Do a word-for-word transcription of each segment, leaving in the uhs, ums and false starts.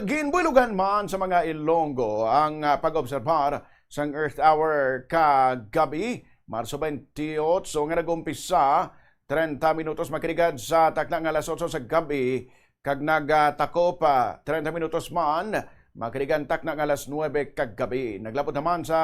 Ginbulogan man sa mga Ilonggo ang, ah, pag-obserbar sang Earth Hour kagabi, Marso twenty-eight, nga nag-umpisa treinta minutos makaligan sa takna nga alas otso sa gabi, kag nagtakop, ah, treinta minutos man makaligan takna nga alas nuebe kagabi. Naglabot naman sa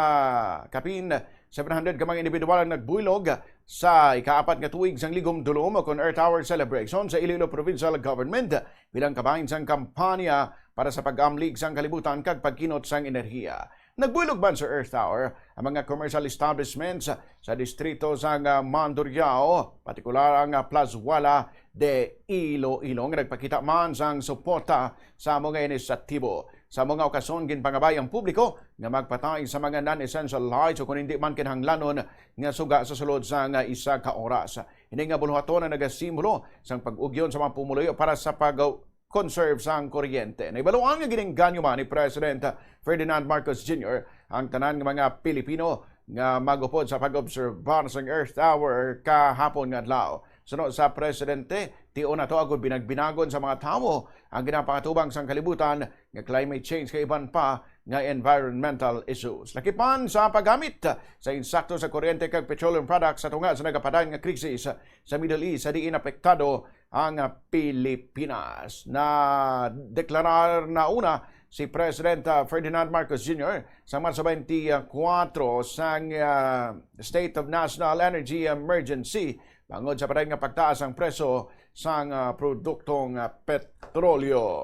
kapin seven hundred ka mga individual ang nagbuylog sa ikaapat nga tuig sang Ligom Dulom, o kon Earth Hour celebration sa Iloilo Provincial Government, bilang kabahin sang kampanya para sa pag-amlig sang kalibutan kag pagkinot sang enerhiya. Nagbuylog man sa Earth Hour ang mga commercial establishments sa distrito sang, ah, Mandurriao, partikular ang, ah, Plazuela de Iloilo, nga nagpakita man sang suporta sa amo nga inisyatibo. Sa amo nga okasyon, ginpangabay ang publiko nga magpatay sa mga non-essential lights o kon hindi man kinahanglanon nga suga sa sulod sang isa ka oras. Ini nga buluhaton ang nagasimbolo sang pag-ugyon sa mga pumuluyo para sa pag-conserve sang kuryente. Nahibaluan nga ginengganyo man ni President Ferdinand Marcos Junior ang tanan nga mga Pilipino nga mag-upod sa pag-obserbar sang Earth Hour kahapon nga adlaw. Suno sa presidente, tion nato agud binagbinagon sa mga tawo ang ginapangatubang sang kalibutan nga climate change kag iban pa nga environmental issues. Lakip man sa paggamit sa insakto sa kuryente kag petroleum products sa tunga sa nagapadayon nga krisis sa Middle East, sa diin apektado ang Pilipinas. Nadeklarar na una si President, ah, Ferdinand Marcos Junior sa Marso twenty-four sang, ah, State of National Energy Emergency bangod sa padayon nga pagtaas ang presyo sang, ah, produktong, ah, petrolyo.